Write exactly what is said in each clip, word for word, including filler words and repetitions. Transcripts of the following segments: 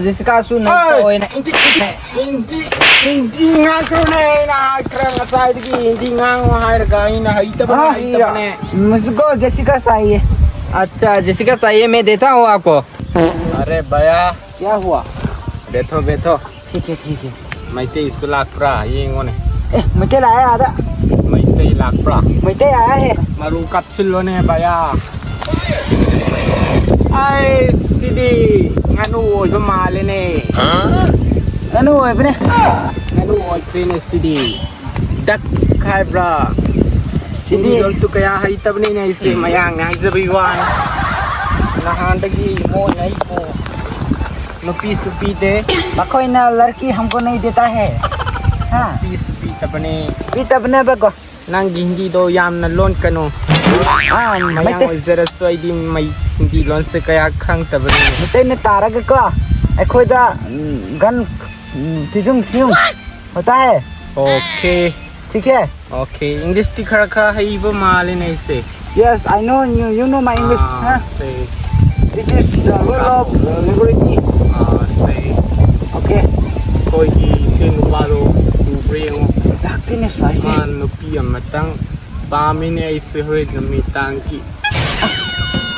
ꯖꯦꯁꯤꯀꯥꯁꯨ ꯅꯪ ꯑꯣꯏꯅ ꯍꯤꯟꯗꯤ, ꯍꯤꯟꯗꯤ, ꯍꯤꯟꯗꯤ, ꯍꯤꯟꯗꯤ ꯉꯥꯡꯈ꯭ꯔꯣꯅꯦ꯫ ꯑꯩꯅ ꯍꯥꯏꯈ꯭ꯔ ꯉꯁꯥꯏꯗꯒꯤ ꯍꯤꯟꯗꯤ ꯉꯥꯡꯉꯣ ꯍꯥꯏꯔꯒ ꯑꯩꯅ ꯍꯩꯇꯕꯅꯦ, ꯍꯩꯇꯕꯅꯦ꯫ मुझको जेसिका चाहिए। अच्छा, जेसिका चाहिए, मैं देता हूँ आपको। अरे भैया। क्या हुआ? बैठो, बैठो। ठीक है, ठीक है। ꯃꯩꯇꯩꯁꯨ ꯂꯥꯛꯄ꯭ꯔꯥ ꯌꯦꯡꯉꯣꯅꯦ꯫ ꯑꯦ, ꯃꯩꯇꯩ ꯂꯥꯛꯑꯦ ꯑꯥꯗ꯫ ꯃꯩꯇꯩ ꯂꯥꯛꯄ꯭ꯔꯥ? ꯃꯩꯇꯩ आया है꯫ ꯃꯔꯨ ꯀꯥꯞꯁꯤꯜꯂꯣꯅꯦ ꯚꯌꯥ꯫ ꯑꯩ ꯁꯤꯗꯤ ꯉꯥꯅꯨ ꯑꯣꯏꯕ ꯃꯥꯜꯂꯦꯅꯦ꯫ ꯉꯥꯅꯨ ꯑꯣꯏꯕꯅꯦ꯫ ꯉꯥꯅꯨ ꯑꯣꯏꯗ꯭ꯔꯦꯅꯦ ꯁꯤꯗꯤ꯫ ꯗꯛ ꯍꯥꯏꯕ꯭ꯔꯥ? ꯁꯤꯗꯤ ꯍꯤꯟꯗꯤ ꯂꯣꯟꯁꯨ ꯀꯌꯥ ꯍꯩꯇꯕꯅꯤꯅꯦ ꯑꯩꯁꯦ, ꯃꯌꯥꯡꯅ ꯍꯥꯏꯖꯕꯒꯤ ꯋꯥꯅꯤ꯫ ꯅꯍꯥꯟꯗꯒꯤ ꯃꯣꯏꯅ ꯑꯩꯕꯨ ꯅꯨꯄꯤꯁꯨ ꯄꯤꯗꯦ꯫ ꯃꯈꯣꯏꯅ लड़की हमको नहीं देता है। ꯍꯥ? ꯅꯨꯄꯤꯁꯨ ꯄꯤꯗꯕꯅꯦ꯫ ꯄꯤꯗꯕꯅꯦꯕꯀꯣ꯫ ꯅꯪꯒꯤ ꯍꯤꯟꯗꯤꯗꯣ ꯌꯥꯝꯅ ꯂꯣꯟꯀꯅꯨ꯫ ꯑꯥ, ꯃꯌꯥꯡ ꯃꯩꯇꯩ ꯑꯣꯏꯖꯔꯁꯨ ꯑꯩꯗꯤ ꯃꯩ-, ꯍꯤꯟꯗꯤ ꯂꯣꯟꯁꯦ ꯀꯌꯥ ꯈꯪꯗꯕꯅꯤꯅꯦ꯫ ꯃꯩꯇꯩꯅ ꯇꯥꯔꯒꯀꯣ, ꯑꯩꯈꯣꯏꯗ, ꯎꯝ, गन, ꯎꯝ, ꯊꯤꯖꯨꯡ ꯁꯤꯌꯨꯡ ꯍꯣꯇꯥ ꯍꯦ꯫ ꯑꯣꯀꯦ꯫ ꯊꯤꯛ ꯍꯦ? ꯑꯣꯀꯦ, ꯏꯪꯂꯤꯁꯇꯤ ꯈꯔ ꯈꯔ ꯍꯩꯕ ꯃꯥꯜꯂꯦꯅꯦ ꯑꯩꯁꯦ꯫ Yes, I know you, you know my English, ah, huh? Say. This is the rule of, uh, regularity. Ah, say. Okay. ꯑꯩꯈꯣꯏꯒꯤ ꯏꯁꯩ ꯅꯨꯄꯥꯗꯣ ꯎꯕ꯭ꯔꯥ ꯌꯦꯡꯉꯣ꯫ ꯂꯥꯛꯇꯦꯅꯦ ꯁ꯭ꯋꯥꯏꯁꯦ꯫ ꯃꯥ ꯅꯨꯄꯤ ꯑꯃꯇꯪ ꯄꯥꯝꯃꯤꯅꯦ ꯑꯩꯁꯦ ꯍꯣꯔꯦꯟ ꯅꯨꯃꯤꯗꯥꯡꯒꯤ꯫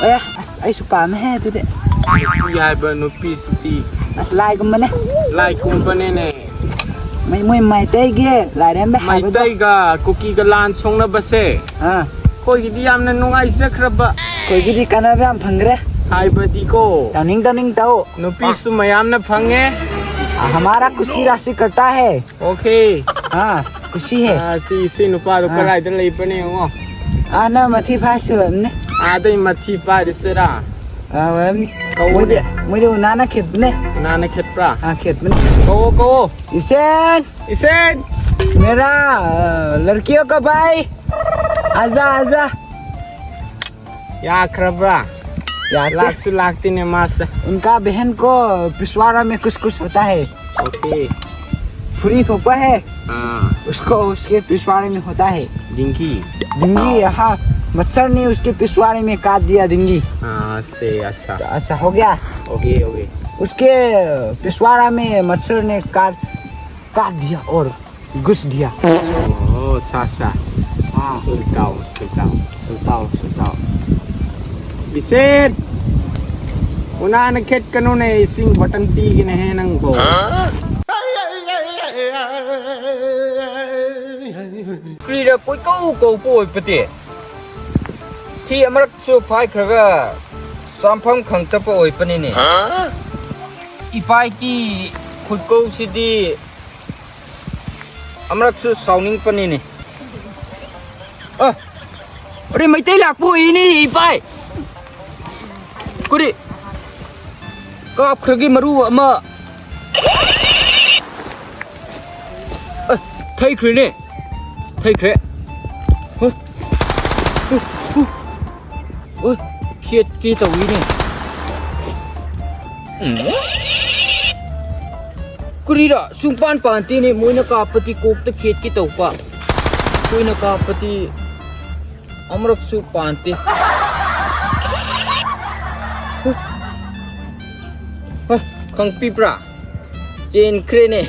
ꯑꯦ, ꯑꯁ, ꯑꯩꯁꯨ ꯄꯥꯝꯃꯦꯍꯦ ꯑꯗꯨꯗꯤ꯫ ꯅꯨꯄꯤ ꯍꯥꯏꯕ ꯅꯨꯄꯤꯁꯤꯗꯤ ꯑꯁ, ꯂꯥꯏꯒꯨꯝꯕꯅꯦ꯫ ꯂꯥꯏꯒꯨꯝꯕꯅꯦꯅꯦ꯫ ꯃꯩ-, ꯃꯣꯏ ꯃꯩꯇꯩꯒꯤ ꯂꯥꯏꯔꯦꯝꯕꯤ ꯍꯥꯏꯕꯗꯣ꯫ ꯃꯩꯇꯩꯒ ꯀꯨꯀꯤꯒ ꯂꯥꯟ ꯁꯣꯛꯅꯕꯁꯦ ꯑꯥ꯫ ꯑꯩꯈꯣꯏꯒꯤꯗꯤ ꯌꯥꯝꯅ ꯅꯨꯡꯉꯥꯏꯖꯈ꯭ꯔꯕ꯫ ꯑꯩꯈꯣꯏꯒꯤꯗꯤ ꯀꯥꯟꯅꯕ ꯌꯥꯝ ꯐꯪꯈ꯭ꯔꯦ꯫ ꯍꯥꯏꯕꯗꯤꯀꯣ꯫ ꯇꯧꯅꯤꯡ ꯇꯧꯅꯤꯡ ꯇꯧ꯫ ꯅꯨꯄꯤꯁꯨ ꯃꯌꯥꯝꯅ ꯐꯪꯉꯦ꯫ ꯍꯃꯥꯔꯥ ꯈꯨꯁꯤ ꯔꯥꯁꯤ ꯀꯔꯇꯥ ꯍꯦ꯫ ꯑꯣꯀꯦ꯫ ꯑꯥ, ꯈꯨꯁꯤ ꯍꯦ꯫ ꯑꯥ, ꯁꯤ, ꯁꯤ ꯅꯨꯄꯥꯗꯣ ꯑꯥ꯫ ꯀꯗꯥꯏꯗ ꯂꯩꯕꯅꯦ ꯌꯦꯡꯉꯣ꯫ ꯑꯥ, ꯅꯪ ꯃꯊꯤ ꯐꯥꯏꯁꯤꯔꯝꯅꯤ꯫ ꯑꯥꯗꯩ ꯃꯊꯤ ꯐꯥꯏꯔꯤꯁꯤꯔꯥ? ꯑꯥ, ꯑꯣꯏꯔꯝꯅꯤ꯫ ꯀꯧꯋꯣꯅꯦ꯫ ꯃꯣꯏꯗꯤ, ꯃꯣꯏꯗꯤ ꯎꯅꯥꯅ ꯈꯦꯠꯄꯅꯦ꯫ ꯎꯅꯥꯅ ꯈꯦꯠꯄ꯭ꯔꯥ? ꯑꯥ, ꯈꯦꯠꯄꯅꯦ꯫ ꯀꯧꯋꯣ, ꯀꯧꯋꯣ꯫ ꯏꯁꯦꯟ! ꯏꯁꯦꯟ! मेरा, अ, लड़कियों का भाई, आजा, आजा। ꯌꯥꯈ꯭ꯔꯕ꯭ꯔꯥ? ꯌꯥꯗꯦ꯫ ꯂꯥꯛꯁꯨ ꯂꯥꯛꯇꯦꯅꯦ ꯃꯥꯁꯦ꯫ उनका बहन को पिछवाड़ा में कुछ कुछ होता है। ꯑꯣꯀꯦ꯫ ꯐꯨꯔꯤ ꯊꯣꯛꯄ ꯍꯦ꯫ ꯑꯥ꯫ उसको उसके पिछवाड़े में होता है। ꯗꯤꯡꯒꯤ꯫ ꯗꯤꯡꯒꯤ, हाँ। मच्छर ने उसके पिछवाड़े में काट दिया, ꯗꯤꯡꯒꯤ। ꯑꯥ, ꯁꯦ, ꯑꯁꯥ꯫ अच्छा, हो गया? Okay, okay. उसके पिछवाड़ा में मच्छर ने काट काट दिया और घुस दिया। ओ, अच्छा, अच्छा। हाँ। सुनता हूँ, सुनता हूँ, सुनता हूँ, सुनता हूँ। Bisin! Una na khet kanu ne sing batang ti gine he nang bo. ꯀꯔꯤꯔ ꯀꯣꯏꯀꯧ ꯀꯧꯕ ꯑꯣꯏꯕꯗꯤ? ꯊꯤ ꯑꯃꯔꯛꯁꯨ ꯐꯥꯏꯈ꯭ꯔꯒ ꯆꯥꯝꯐꯝ ꯈꯪꯗꯕ ꯑꯣꯏꯕꯅꯤꯅꯦ꯫ ꯏꯄꯥꯏꯒꯤ ꯈꯨꯠꯀꯧꯁꯤꯗꯤ ꯑꯃꯔꯛꯁꯨ ꯁꯥꯎꯅꯤꯡꯕꯅꯤꯅꯦ꯫ ꯑ, ꯑꯔꯦ, ꯃꯩꯇꯩ ꯂꯥꯛꯄ ꯑꯣꯏꯅꯤ, ꯏꯄꯥꯏ꯫ ꯀꯔꯤ? ꯀꯥꯞꯈ꯭ꯔꯒꯤ ꯃꯔꯨ ꯑꯃ꯫ ꯑ, ꯊꯩꯈ꯭ꯔꯦꯅꯦ꯫ ꯊꯩꯈ꯭ꯔꯦ꯫ ꯍ? ꯍ? ꯍ? ꯑꯣꯏ, ꯈꯦꯠꯀꯦ ꯇꯧꯏꯅꯦ꯫ ꯎꯝ? ꯀꯔꯤꯔ? ꯁꯨꯡꯄꯥꯟ ꯄꯥꯟꯇꯦꯅꯦ꯫ ꯃꯣꯏꯅ ꯀꯥꯞꯄꯗꯤ ꯀꯣꯛꯇ ꯈꯦꯠꯀꯦ ꯇꯧꯕ꯫ ꯑꯩꯈꯣꯏꯅ ꯀꯥꯞꯄꯗꯤ ꯑꯃꯔꯛꯁꯨ ꯄꯥꯟꯇꯦ꯫ ꯍ? ꯍ? ꯈꯪꯄꯤꯕ꯭ꯔꯥ? ꯆꯦꯟꯈ꯭ꯔꯦꯅꯦ꯫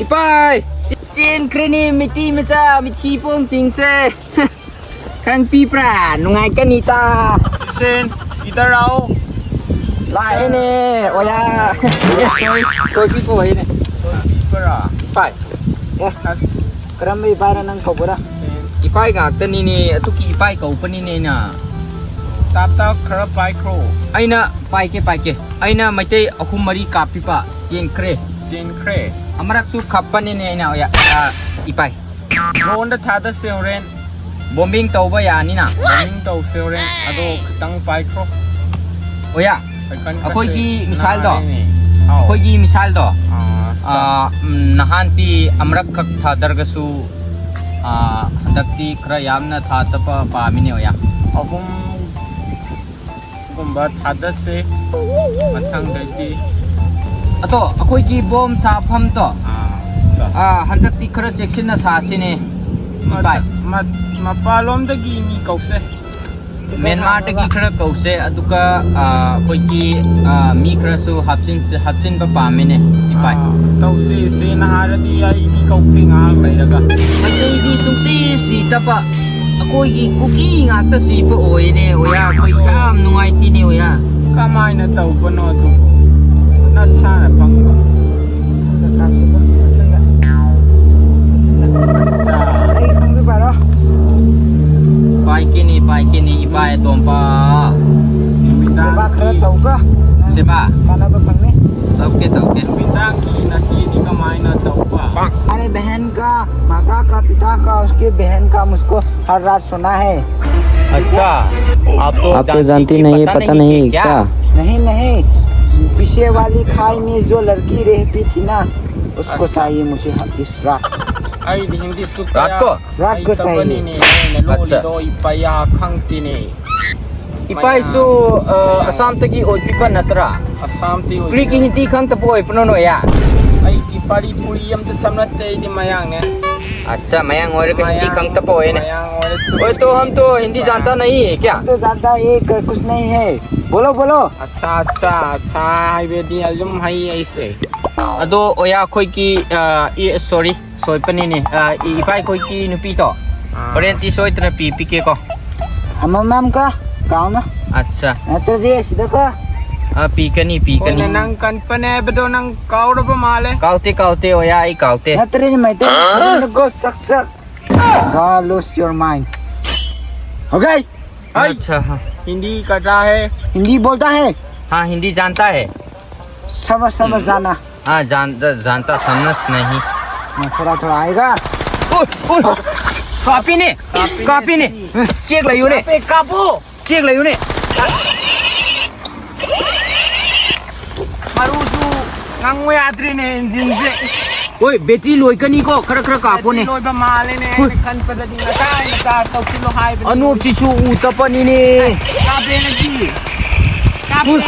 ꯏꯄꯥꯏ! ꯆꯦꯟꯈ꯭ꯔꯦꯅꯦ, ꯃꯤꯇꯤ ꯃꯆꯥ, ꯃꯤꯊꯤ ꯄꯣꯡꯁꯤꯡꯁꯦ꯫ ꯈꯪꯄꯤꯕ꯭ꯔꯥ? ꯅꯨꯡꯉꯥꯏꯀꯅꯤꯇꯥ꯫ Bisin, इधर आओ. ꯂꯥꯛꯑꯦꯅꯦ, ꯑꯣꯌꯥ꯫ ꯀꯣꯏꯕꯤ ꯄꯨꯔꯛꯏꯅꯦ꯫ ꯀꯣꯏꯕꯤ ꯄꯨꯔꯛ? ꯏꯄꯥꯏ꯫ ꯑꯦ, ꯑꯁ꯫ ꯀꯔꯝꯕ ꯏꯄꯥꯏꯅꯣ ꯅꯪ ꯀꯧꯕ꯭ꯔꯥ? ꯏꯄꯥꯏ ꯉꯥꯛꯇꯅꯤꯅꯦ, ꯑꯗꯨꯒꯤ ꯏꯄꯥꯏ ꯀꯧꯕꯅꯤꯅꯦ ꯑꯩꯅ꯫ ꯇꯥꯞ ꯇꯥꯞ ꯈꯔ ꯄꯥꯏꯈ꯭ꯔꯣ꯫ ꯑꯩꯅ ꯄꯥꯏꯒꯦ, ꯄꯥꯏꯒꯦ꯫ ꯑꯩꯅ ꯃꯩꯇꯩ ꯑꯍꯨꯝ ꯃꯔꯤ ꯀꯥꯞꯄꯤꯕ, ꯆꯦꯟꯈ꯭ꯔꯦ꯫ ꯆꯦꯟꯈ꯭ꯔꯦ꯫ ꯑꯃꯔꯛꯁꯨ ꯈꯞꯄꯅꯤꯅꯦ ꯑꯩꯅ, ꯑꯣꯌꯥ, ꯑ, ꯏꯄꯥꯏ꯫ Drone ꯗ ꯊꯥꯗꯁꯦ ꯍꯣꯔꯦꯟ꯫ Bombing ꯇꯧꯕ ꯌꯥꯅꯤꯅ꯫ Bombing ꯇꯧꯁꯦ ꯍꯣꯔꯦꯟ꯫ ꯑꯗꯣ ꯈꯤꯇꯪ ꯄꯥꯏꯈ꯭ꯔꯣ꯫ ꯑꯣꯌꯥ, ꯁꯥꯏꯀꯜ ꯀꯥꯁꯦ ꯑꯩꯈꯣꯏꯒꯤ missile ꯗꯣ꯫ ꯅꯥꯔꯦꯅꯦ꯫ ꯑꯥꯎ꯫ ꯑꯩꯈꯣꯏꯒꯤ missile ꯗꯣ꯫ ꯑꯥ, ꯑꯥ, ꯎꯝ, ꯅꯍꯥꯟꯗꯤ ꯑꯃꯔꯛꯈꯛ ꯊꯥꯗꯔꯒꯁꯨ, ꯑꯥ, ꯍꯟꯗꯛꯇꯤ ꯈꯔ ꯌꯥꯝꯅ ꯊꯥꯗꯕ ꯄꯥꯝꯃꯤꯅꯦ, ꯑꯣꯌꯥ꯫ ꯑꯍꯨꯝ ꯒꯨꯝꯕ ꯊꯥꯗꯁꯦ ꯃꯊꯪꯗꯩꯗꯤ꯫ ꯑꯗꯣ ꯑꯩꯈꯣꯏꯒꯤ bomb ꯁꯥꯐꯝꯗꯣ, ꯑꯥ, ꯆꯣ꯫ ꯑꯥ, ꯍꯟꯗꯛꯇꯤ ꯈꯔ ꯆꯦꯛꯁꯤꯟꯅ ꯁꯥꯁꯤꯅꯦ꯫ ꯃ-, ꯚꯥꯏ꯫ ꯃ-, ꯃꯄꯥꯟꯂꯣꯝꯗꯒꯤ ꯃꯤ ꯀꯧꯁꯦ꯫ ꯃ꯭ꯌꯥꯟꯃꯥꯔꯗꯒꯤ ꯈꯔ ꯀꯧꯁꯦ, ꯑꯗꯨꯒ, ꯑ, ꯑꯩꯈꯣꯏꯒꯤ, ꯑ, ꯃꯤ ꯈꯔꯁꯨ ꯍꯥꯞꯆꯤꯟ-, ꯍꯥꯞꯆꯤꯟꯕ ꯄꯥꯝꯃꯤꯅꯦ, ꯏꯄꯥꯏ꯫ ꯑꯥ, ꯇꯧꯁꯦ, ꯁꯦꯡꯅ ꯍꯥꯏꯔꯗꯤ ꯑꯩꯗꯤ ꯀꯧꯗꯦ ꯉꯥꯏꯍꯥꯛ ꯂꯩꯔꯒ꯫ ꯃꯩꯇꯩꯗꯤ ꯁꯨꯡꯁꯤ ꯁꯤꯗꯕ, ꯑꯩꯈꯣꯏꯒꯤ ꯀꯨꯀꯤ ꯉꯥꯛꯇ ꯁꯤꯕ ꯑꯣꯏꯅꯦ, ꯑꯣꯌꯥ, ꯑꯩꯈꯣꯏ ꯌꯥꯝ ꯅꯨꯡꯉꯥꯏꯇꯦꯅꯦ, ꯑꯣꯌꯥ꯫ ꯀꯃꯥꯏꯅ ꯇꯧꯕꯅꯣ ꯑꯗꯨꯕꯨ? ꯅꯁꯥꯅ ꯄꯪꯕ꯫ ꯃꯊꯪꯗ ꯀꯥꯞꯁꯤꯀꯣ, ꯃꯊꯪꯗ꯫ ꯃꯊꯪꯗ꯫ ꯑꯩ ꯈꯪꯖꯕꯔꯣ? ꯄꯥꯏ ꯀꯦꯅꯤ, ꯄꯥꯏ ꯀꯦꯅꯤ, ꯏꯄꯥ ꯑꯇꯣꯝꯄꯥ꯫ ꯁꯦꯕꯥ ꯈꯔ ꯇꯧꯀꯣ꯫ ꯁꯦꯕꯥ? ꯀꯥꯟꯅꯕ ꯐꯪꯅꯤ꯫ ꯇꯧꯀꯦ, ꯇꯧꯀꯦ꯫ ꯅꯨꯃꯤꯗꯥꯡꯒꯤ ꯅꯆꯦꯗꯤ ꯀꯃꯥꯏꯅ ꯇꯧꯕ? हमारे बहन का, माता का, पिता का, उसके बहन का मुझको हर रात सुना है। अच्छा, आप तो आप तो जानती नहीं है, पता नहीं है क्या? नहीं, नहीं, पीछे वाली खाई में जो लड़की रहती थी ना, उसको अच्छा। चाहिए मुझे इस रात। ꯑꯩꯗꯤ ꯍꯤꯟꯗꯤ ꯁꯨꯛ रात को? रात को चाहिए। ꯍꯩꯇꯕꯅꯤꯅꯦ, ꯑꯩꯅ अच्छा। ꯂꯣꯜꯂꯤꯗꯣ ꯏꯄꯥꯌꯥ ꯈꯪꯗꯦꯅꯦ꯫ ꯏꯄꯥꯏꯁꯨ, ꯑ, ꯑꯁꯥꯝꯗꯒꯤ ꯑꯣꯏꯕꯤꯕ ꯅꯠꯇ꯭ꯔꯥ? ꯑꯁꯥꯝꯗꯒꯤ ꯑꯣꯏꯕꯤꯕ꯫ ꯀꯔꯤꯒꯤ ꯍꯤꯟꯗꯤ ꯈꯪꯗꯕ ꯑꯣꯏꯕꯅꯣ ꯅꯣꯏ? ꯑꯩꯗꯤ ꯄꯥꯔꯤ ꯄꯨꯔꯤ ꯑꯝꯇ ꯆꯥ ꯅꯠꯇꯦ, ꯑꯩꯗꯤ ꯃꯌꯥꯡꯅꯦ꯫ अच्छा, ꯃꯌꯥꯡ ꯑꯣꯏꯔꯒ ꯍꯤꯟꯗꯤ ꯈꯪꯗꯕ ꯑꯣꯏꯅꯦ꯫ ꯃꯌꯥꯡ ꯑꯣꯏꯔꯁꯨ ꯍꯣꯏ, तो हम तो हिंदी जानता नहीं है क्या? हम तो जानता है, एक कुछ नहीं है। बोलो, बोलो। ꯑꯁꯥ, ꯑꯁꯥ, ꯑꯁꯥ ꯍꯥꯏꯕꯗꯤ ꯑꯗꯨꯝ ꯍꯩ ꯑꯩꯁꯦ꯫ ꯑꯗꯣ ꯑꯣꯌꯥ ꯑꯩꯈꯣꯏꯒꯤ, ꯑ, ꯏ-, sorry, ꯁꯣꯏꯄꯅꯤꯅꯦ꯫ ꯑ, ꯏ-, ꯏꯄꯥ ꯑꯩꯈꯣꯏꯒꯤ ꯅꯨꯄꯤꯗꯣ ꯑꯥ꯫ ꯍꯣꯔꯦꯟꯗꯤ ꯁꯣꯏꯗꯅ ꯄꯤ-, ꯄꯤꯒꯦꯀꯣ꯫ ꯑꯃꯃꯝꯀ ꯀꯥꯎꯅ꯫ ꯑꯠꯆꯥ꯫ ꯅꯠꯇ꯭ꯔꯗꯤ ꯑꯁꯤꯗꯀꯣ꯫ ꯑ, ꯄꯤꯒꯅꯤ, ꯄꯤꯒꯅꯤ꯫ ꯍꯣꯏꯅꯦ, ꯅꯪ ꯀꯟꯄꯅꯦ ꯍꯥꯏꯕꯗꯣ ꯅꯪ ꯀꯥꯎꯔꯕ ꯃꯥꯜꯂꯦ꯫ ꯀꯥꯎꯇꯦ, ꯀꯥꯎꯇꯦ, ꯑꯣꯌꯥ, ꯑꯩ ꯀꯥꯎꯇꯦ꯫ ꯅꯠꯇ꯭ꯔꯗꯤ ꯃꯩꯇꯩ ꯃꯆꯥꯅꯀꯣ ꯁꯛ ꯁꯛ꯫ God lose your mind. Okay? अच्छा, हाँ। हिंदी कटा है। हिंदी बोलता है। हाँ, हिंदी जानता है। समझ, समझ जाना। हाँ, जान-, जा-, जानता, समझ नहीं। हाँ, थोड़ा, थोड़ा आएगा। ओए, ओए, कापी ने, कापी ने। चेक लाइयो ने। कापी, कापो। ꯆꯦꯛ ꯂꯩꯌꯨꯅꯦ꯫ ꯃꯔꯨꯁꯨ ꯉꯪꯉꯨ ꯌꯥꯗ꯭ꯔꯦꯅꯦ ꯏꯟꯖꯤꯟꯁꯦ꯫ ꯍꯣꯏ, ꯕꯦꯇ꯭ꯔꯤ ꯂꯣꯏꯒꯅꯤꯀꯣ, ꯈꯔ ꯈꯔ ꯀꯥꯞꯄꯣꯅꯦ꯫ ꯕꯦꯇ꯭ꯔꯤ ꯂꯣꯏꯕ ꯃꯥꯜꯂꯦꯅꯦ, ꯍꯣꯏ꯫ ꯑꯩꯅ ꯈꯟꯕꯗꯗꯤ ꯉꯁꯥꯏꯅ ꯆꯥꯔꯖ ꯇꯧꯁꯤꯜꯂꯣ ꯍꯥꯏꯕꯅꯤ꯫ ꯑꯅꯣꯞꯁꯤꯁꯨ ꯎ ꯇꯞꯄꯅꯤꯅꯦ꯫ ꯀꯥꯞꯄꯦ ꯅꯪꯗꯤ꯫ ꯀꯥꯞꯄꯦ꯫ ꯍꯣꯏ꯫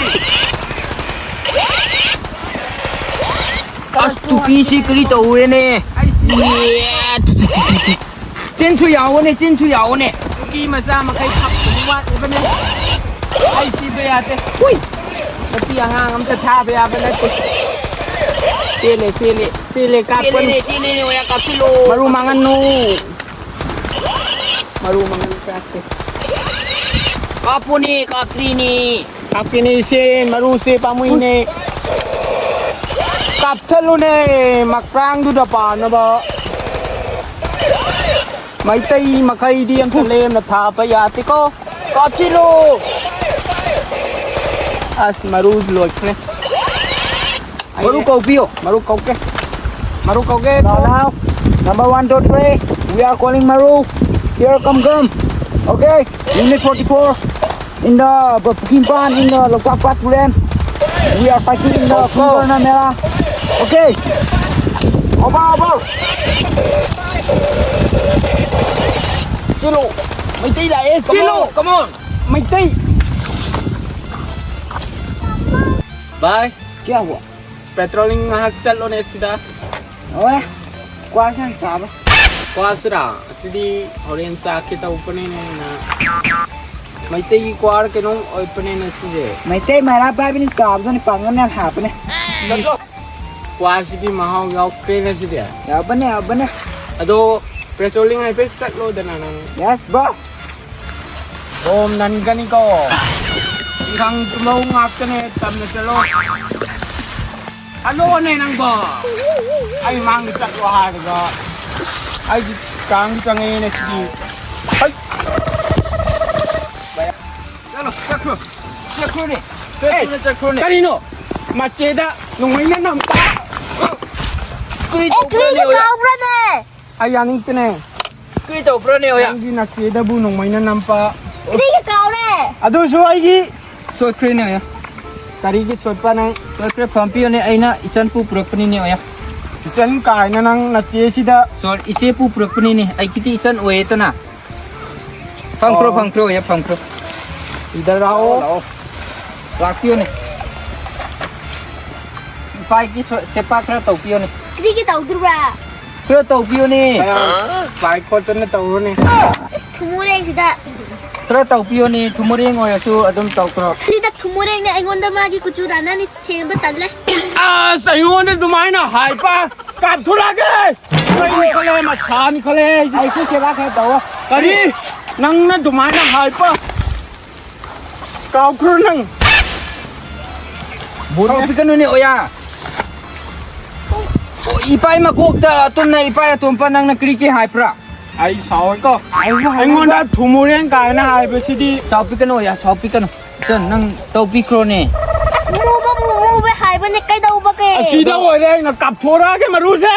ꯑꯁ, ꯇꯨꯄꯤꯁꯤ ꯀꯔꯤ ꯇꯧꯔꯦꯅꯦ? ꯑꯩꯁꯤ ꯆꯤꯟꯁꯨ ꯌꯥꯎꯋꯣꯅꯦ, ꯆꯤꯟꯁꯨ ꯌꯥꯎꯋꯣꯅꯦ꯫ ꯅꯨꯄꯤ ꯃꯆꯥ ꯃꯈꯩ ꯈꯞꯄꯅꯤ ꯋꯥꯠꯂꯤꯕꯅꯦ꯫ ꯑꯩ ꯁꯤꯕ ꯌꯥꯗꯦ꯫ ꯍꯨꯏ! ꯃꯁꯤ ꯑꯉꯥꯡ ꯑꯝꯇ ꯊꯥꯕ ꯌꯥꯕ ꯅꯠꯇꯦ꯫ ꯆꯦꯜꯂꯦ, ꯆꯦꯜꯂꯦ, ꯆꯦꯜꯂꯦ, ꯀꯥꯞꯄꯅꯤ꯫ ꯆꯦꯜꯂꯦꯅꯦ, ꯆꯦꯜꯂꯦꯅꯦ, ꯑꯣꯌꯥ, ꯀꯥꯞꯁꯤꯜꯂꯣ꯫ ꯃꯔꯨ ꯃꯥꯡꯍꯟꯅꯨ꯫ ꯃꯔꯨ ꯃꯥꯡꯍꯟ ꯆꯥꯛꯁꯦ꯫ ꯀꯥꯞꯄꯨꯅꯦ, ꯀꯥꯞꯇ꯭ꯔꯤꯅꯦ꯫ ꯀꯥꯞꯀꯦꯅꯦ ꯏꯆꯦ, ꯃꯔꯨꯁꯦ ꯄꯥꯝꯃꯨꯏꯅꯦ꯫ ꯀꯥꯞꯊꯠꯂꯨꯅꯦ, ꯃꯀ꯭ꯔꯥꯡꯗꯨꯗ ꯄꯥꯟꯅꯕ꯫ ꯃꯩꯇꯩ ꯃꯈꯩꯗꯤ ꯑꯝꯇ ꯂꯦꯝꯅ ꯊꯥꯕ ꯌꯥꯗꯦꯀꯣ꯫ ꯀꯥꯞꯁꯤꯜꯂꯨ꯫ ꯑꯁ, ꯃꯔꯨ ꯂꯣꯏꯈ꯭ꯔꯦ꯫ ꯃꯔꯨ ꯀꯧꯕꯤꯌꯣ꯫ ꯃꯔꯨ ꯀꯧꯒꯦ꯫ ꯃꯔꯨ ꯀꯧꯒꯦ꯫ Now, now, number one, two, three. We are calling Maru. Here, come, come. Okay. Unit forty-four. In the Bukimpan, in the Loktak Pat Tulen. We are fighting in the Kumbarna Mela. Okay. Over, over. ꯆꯦꯜꯂꯣ꯫ Meitei ꯂꯥꯛꯑꯦ, ꯆꯦꯜꯂꯣ꯫ Come on, come on. Meitei. ꯚꯥꯏ꯫ क्या हुआ? Patrolling ꯉꯥꯏꯍꯥꯛ ꯆꯠꯂꯣꯅꯦ ꯁꯤꯗ꯫ ꯑꯣꯏ, ꯀ꯭ꯋꯥꯁꯦ ꯌꯥꯝ ꯆꯥꯕ꯫ ꯀ꯭ꯋꯥꯁꯤꯔꯥ? ꯑꯁꯤꯗꯤ ꯍꯣꯔꯦꯟ ꯆꯥꯛꯀꯦ ꯇꯧꯕꯅꯤꯅꯦ ꯑꯩꯅ꯫ ꯃꯩꯇꯩꯒꯤ ꯀ꯭ꯋꯥꯔ ꯀꯩꯅꯣꯝ ꯑꯣꯏꯕꯅꯤꯅꯦ ꯁꯤꯁꯦ꯫ ꯃꯩꯇꯩ ꯃꯩꯔꯥ ꯄꯥꯏꯕꯅꯤ ꯆꯥꯕꯗꯨꯅꯤ, ꯄꯥꯡꯒꯜ ꯌꯥꯝ ꯍꯥꯞꯄꯅꯦ꯫ ꯆꯠꯂꯣ꯫ ꯀ꯭ꯋꯥꯁꯤꯗꯤ ꯃꯍꯥꯎ ꯌꯥꯎꯈ꯭ꯔꯦꯅꯦ ꯁꯤꯗꯤ꯫ ꯌꯥꯎꯕꯅꯦ, ꯌꯥꯎꯕꯅꯦ꯫ ꯑꯗꯣ patrolling ꯍꯥꯏꯐꯦꯠ ꯆꯠꯂꯣꯗꯅ ꯅꯪ꯫ Yes, boss. ꯕꯣꯝ ꯅꯟꯒꯅꯤꯀꯣ꯫ ꯏꯟꯈꯥꯡ ꯇꯨꯝꯍꯧ ꯉꯥꯛꯇꯅꯦ, ꯇꯞꯅ ꯆꯠꯂꯣ꯫ ꯍꯜꯂꯣꯅꯦ ꯅꯪꯕꯣ꯫ ꯑꯩ ꯃꯥꯡꯗ ꯆꯠꯂꯣ ꯍꯥꯏꯔꯒ ꯑꯩꯒꯤ ꯀꯥꯡ ꯆꯪꯉꯛꯑꯦꯅꯦ ꯁꯤꯗꯤ꯫ ꯍꯩ! ꯆꯠꯂꯣ, ꯆꯠꯈ꯭ꯔꯣ꯫ ꯆꯠꯈ꯭ꯔꯣꯅꯦ꯫ ꯆꯠꯈ꯭ꯔꯣꯅꯦ, ꯆꯠꯈ꯭ꯔꯣꯅꯦ꯫ ꯀꯔꯤꯅꯣ? ꯃꯆꯦꯗ ꯅꯣꯡꯃꯩꯅ ꯅꯝꯕ꯫ ꯀꯔꯤ ꯑꯦ, ꯇꯧꯕ꯭ꯔꯅꯦ, ꯀꯔꯤꯒꯤ ꯑꯣꯌꯥ? ꯀꯥꯎꯕ꯭ꯔꯅꯦ? ꯑꯩ ꯌꯥꯅꯤꯡꯗꯦꯅꯦ꯫ ꯀꯔꯤ ꯇꯧꯕ꯭ꯔꯅꯦ, ꯑꯣꯌꯥ? ꯅꯪꯒꯤ ꯅꯆꯦꯗꯕꯨ ꯅꯣꯡꯃꯩꯅ ꯅꯝꯕ꯫ ꯀꯔꯤꯒꯤ ꯀꯥꯎꯔꯦ? ꯑꯗꯨꯁꯨ ꯑꯩꯒꯤ ꯁꯣꯏꯈ꯭ꯔꯦꯅꯦ, ꯑꯣꯌꯥ꯫ ꯀꯔꯤꯒꯤ ꯁꯣꯏꯄ ꯅꯪ? ꯁꯣꯏꯈ꯭ꯔꯦ, ꯐꯝꯄꯤꯌꯣꯅꯦ, ꯑꯩꯅ ꯏꯆꯟꯄꯨ ꯄꯨꯔꯛꯄꯅꯤꯅꯦ, ꯑꯣꯌꯥ꯫ ꯏꯆꯟ ꯀꯥꯏꯅ ꯅꯪ ꯅꯆꯦꯁꯤꯗ꯫ Sorry, ꯏꯆꯦꯄꯨ ꯄꯨꯔꯛꯄꯅꯤꯅꯦ, ꯑꯩꯒꯤꯗꯤ ꯏꯆꯟ ꯑꯣꯏꯌꯦꯗꯅ꯫ ꯐꯝꯈ꯭ꯔꯣ, ꯑꯣ꯫ ꯐꯝꯈ꯭ꯔꯣ, ꯑꯣꯌꯥ, ꯐꯝꯈ꯭ꯔꯣ꯫ ꯁꯤꯗ ꯂꯥꯛꯑꯣ꯫ ꯂꯥꯛꯑꯣ꯫ ꯂꯥꯛꯄꯤꯌꯨꯅꯦ꯫ ꯏꯄꯥꯒꯤ ꯁꯣ-, ꯁꯦꯕꯥ ꯈꯔ ꯇꯧꯕꯤꯌꯨꯅꯦ꯫ ꯀꯔꯤꯒꯤ ꯇꯧꯗ꯭ꯔꯤꯕ꯭ꯔꯥ? ꯈꯔ ꯇꯧꯕꯤꯌꯨꯅꯦ꯫ ꯄꯥꯏ ꯈꯣꯠꯇꯅ ꯇꯧꯔꯨꯅꯦ꯫ ꯑꯁ, ꯊꯨꯝꯃꯣꯔꯦꯡꯁꯤꯗ꯫ ꯈꯔ ꯇꯧꯕꯤꯌꯣꯅꯦ, ꯊꯨꯝꯃꯣꯔꯦꯡ ꯑꯣꯏꯔꯁꯨ ꯑꯗꯨꯝ ꯇꯧꯈ꯭ꯔꯣ꯫ ꯁꯤꯗ ꯊꯨꯝꯃꯣꯔꯦꯡꯅꯦ, ꯑꯩꯉꯣꯟꯗ ꯃꯥꯒꯤ ꯀꯨꯆꯨ ꯔꯥꯅꯥꯅꯤ ꯊꯦꯝꯕ ꯇꯜꯂꯦ꯫ ꯑꯁ, ꯑꯩꯉꯣꯟꯗ ꯑꯗꯨꯃꯥꯏꯅ ꯍꯥꯏꯕ? ꯀꯥꯞꯊꯣꯔꯛꯑꯒꯦ! ꯀꯔꯤ ꯈꯜꯂꯦ, ꯃꯁꯥꯅꯤ ꯈꯜꯂꯦ꯫ ꯑꯩꯁꯨ ꯁꯦꯕꯥ ꯈꯔ ꯇꯧꯋꯣ꯫ ꯀꯔꯤ? ꯅꯪꯅ ꯑꯗꯨꯃꯥꯏꯅ ꯍꯥꯏꯕ? ꯀꯥꯎꯈ꯭ꯔꯣ ꯅꯪ꯫ ꯁꯥꯎꯕꯤꯒꯅꯨꯅꯦ, ꯑꯣꯌꯥ꯫ ꯑꯣ, ꯏꯄꯥꯏ ꯃꯀꯣꯛꯇ ꯑꯇꯨꯝꯅ ꯏꯄꯥꯏ ꯑꯇꯣꯝꯄ ꯅꯪꯅ ꯀꯔꯤ ꯀꯔꯤ ꯍꯥꯏꯕ꯭ꯔꯥ? ꯑꯩ ꯁꯥꯎꯋꯦꯀꯣ꯫ ꯑꯩꯉꯣꯟꯗ ꯊꯨꯝꯃꯣꯔꯦꯡ ꯀꯥꯏꯅ ꯍꯥꯏꯕꯁꯤꯗꯤ꯫ ꯁꯥꯎꯕꯤꯒꯅꯨ, ꯑꯣꯌꯥ, ꯁꯥꯎꯕꯤꯒꯅꯨ꯫ ꯏꯆꯟ, ꯅꯪ ꯇꯧꯕꯤꯈ꯭ꯔꯣꯅꯦ꯫ ꯑꯁ, ꯃꯨꯕꯕꯨ ꯃꯨꯕ ꯍꯥꯏꯕꯅꯦ, ꯀꯩꯗꯧꯕꯒꯦ? ꯑꯁꯤꯗ ꯑꯣꯏꯔꯦ, ꯑꯩꯅ ꯀꯥꯞꯊꯣꯔꯛꯑꯒꯦ ꯃꯔꯨꯁꯦ꯫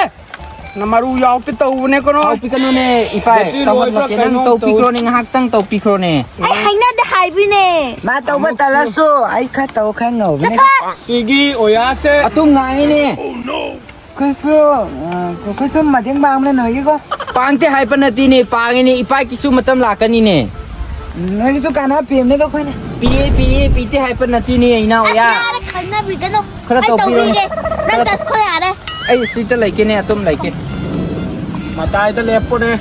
ꯅꯃꯔꯨ ꯌꯥꯎꯗ ꯇꯧꯕꯅꯦꯀꯣ ꯅꯣꯏ꯫ ꯇꯧꯕꯤꯒꯅꯨꯅꯦ, ꯏꯄꯥꯏ, ꯕꯦꯇ꯭ꯔꯤ ꯂꯣꯏꯕ꯭ꯔꯥ ꯇꯧꯍꯜꯂꯛꯀꯦ꯫ ꯅꯪ ꯀꯩꯅꯣꯝ ꯇꯧ꯫ ꯇꯧꯕꯤꯈ꯭ꯔꯣꯅꯦ, ꯉꯥꯏꯍꯥꯛꯇꯪ ꯇꯧꯕꯤꯈ꯭ꯔꯣꯅꯦ꯫ ꯑꯩ ꯍꯩꯅꯗꯦ ꯍꯥꯏꯕꯤꯅꯦ꯫ ꯃꯥ ꯇꯧꯕ ꯇꯜꯂꯁꯨ ꯑꯩ ꯈꯔ ꯇꯧ ꯈꯔ ꯉꯧꯕꯅꯦ꯫ ꯆꯠꯈ꯭ꯔꯣ꯫ ꯁꯤꯒꯤ ꯑꯣꯌꯥꯁꯦ꯫ ꯑꯇꯨꯝ ꯉꯥꯡꯉꯤꯅꯦ꯫ ꯑꯩꯈꯣꯏꯁꯨ, ꯑ, ꯑꯩꯈꯣꯏꯁꯨ ꯃꯇꯦꯡ ꯄꯥꯡꯕꯅꯦ ꯅꯣꯏꯒꯤꯀꯣ꯫ ꯄꯥꯡꯗꯦ ꯍꯥꯏꯕ ꯅꯠꯇꯦꯅꯦ, ꯄꯥꯡꯉꯤꯅꯦ, ꯏꯄꯥꯒꯤꯁꯨ ꯃꯇꯝ ꯂꯥꯛꯀꯅꯤꯅꯦ꯫ ꯅꯣꯏꯒꯤꯁꯨ ꯀꯥꯟꯅꯕ ꯄꯤꯕꯅꯦꯀꯣ ꯑꯩꯈꯣꯏꯅ꯫ ꯄꯤꯌꯦ, ꯄꯤꯌꯦ, ꯄꯤꯗꯦ ꯍꯥꯏꯕ ꯅꯠꯇꯦꯅꯦ, ꯏꯅꯥꯎ ꯑꯁ, ꯌꯥ꯫ ꯌꯥꯔꯦ, ꯈꯟꯅꯕꯤꯒꯅꯨ꯫ ꯈꯔ ꯑꯩ ꯇꯧꯕꯤꯔꯣꯅꯦ꯫ ꯇꯧꯕꯤꯒꯦ꯫ ꯅꯪ ꯈꯔ ꯆꯠꯈ꯭ꯔꯣ ꯌꯥꯔꯦ꯫ ꯑꯩ ꯁꯤꯗ ꯂꯩꯒꯦꯅꯦ, ꯑꯗꯨꯝ ꯂꯩꯒꯦ꯫ ꯃꯇꯥꯏꯗ ꯂꯦꯞꯄꯣꯅꯦ꯫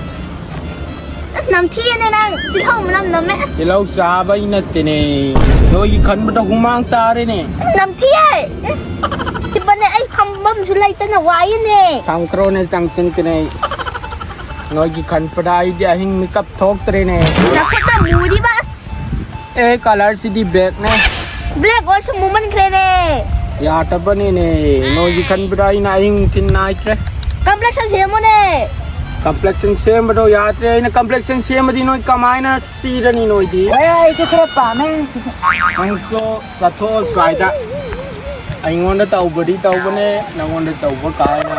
ꯑꯁ, ꯅꯝꯊꯤꯌꯦꯅꯦ ꯅꯪ꯫ ꯇꯤꯜꯍꯧ ꯃꯅꯝ ꯅꯝꯃꯦ꯫ ꯇꯤꯜꯍꯧ ꯆꯥꯕꯩ ꯅꯠꯇꯦꯅꯦ꯫ ꯅꯣꯏꯒꯤ ꯈꯟꯕꯗ ꯍꯨꯃꯥꯡ ꯇꯥꯔꯦꯅꯦ꯫ ꯅꯝꯊꯤꯌꯦ꯫ ꯍꯤꯞꯄꯅꯦ, ꯑꯩ ꯐꯝꯐꯝꯁꯨ ꯂꯩꯇꯅ ꯋꯥꯏꯌꯦꯅꯦ꯫ ꯊꯝꯈ꯭ꯔꯣꯅꯦ, ꯆꯪꯁꯤꯟꯀꯅꯦ ꯑꯩ꯫ ꯅꯣꯏꯒꯤ ꯈꯟꯕꯗ ꯑꯩꯗꯤ ꯑꯍꯤꯡ ꯃꯤꯀꯞ ꯊꯣꯛꯇ꯭ꯔꯦꯅꯦ꯫ ꯅꯈꯨꯠꯅ ꯃꯨꯔꯤꯕ ꯑꯁ꯫ ꯑꯦ, colour ꯁꯤꯗꯤ black ꯅꯦ꯫ Black ꯑꯣꯏꯔꯁꯨ ꯃꯨꯃꯟꯈ꯭ꯔꯦꯅꯦ꯫ ꯌꯥꯗꯕꯅꯤꯅꯦ, ꯅꯣꯏꯒꯤ ꯈꯟꯕꯗ ꯑꯩꯅ ꯑꯍꯤꯡ ꯅꯨꯡꯊꯤꯜ ꯅꯥꯏꯗ꯭ꯔꯦ꯫ Complexion ꯁꯦꯝꯃꯣꯅꯦ꯫ Complexion ꯁꯦꯝꯕꯗꯣ ꯌꯥꯗ꯭ꯔꯦ, ꯑꯩꯅ complexion ꯁꯦꯝꯃꯗꯤ ꯅꯣꯏ ꯀꯃꯥꯏꯅ ꯁꯤꯔꯅꯤ ꯅꯣꯏꯗꯤ? ꯍꯣꯏ, ꯑꯩꯁꯨ ꯈꯔ ꯄꯥꯝꯃꯦ ꯁꯤꯗ꯫ ꯅꯪꯁꯨ ꯆꯠꯊꯣꯛꯑꯣ ꯁ꯭ꯋꯥꯏꯗ꯫ ꯑꯩꯉꯣꯟꯗ ꯇꯧꯕꯗꯤ ꯇꯧꯕꯅꯦ, ꯅꯪꯉꯣꯟꯗ ꯇꯧꯕ ꯀꯥꯏꯅ꯫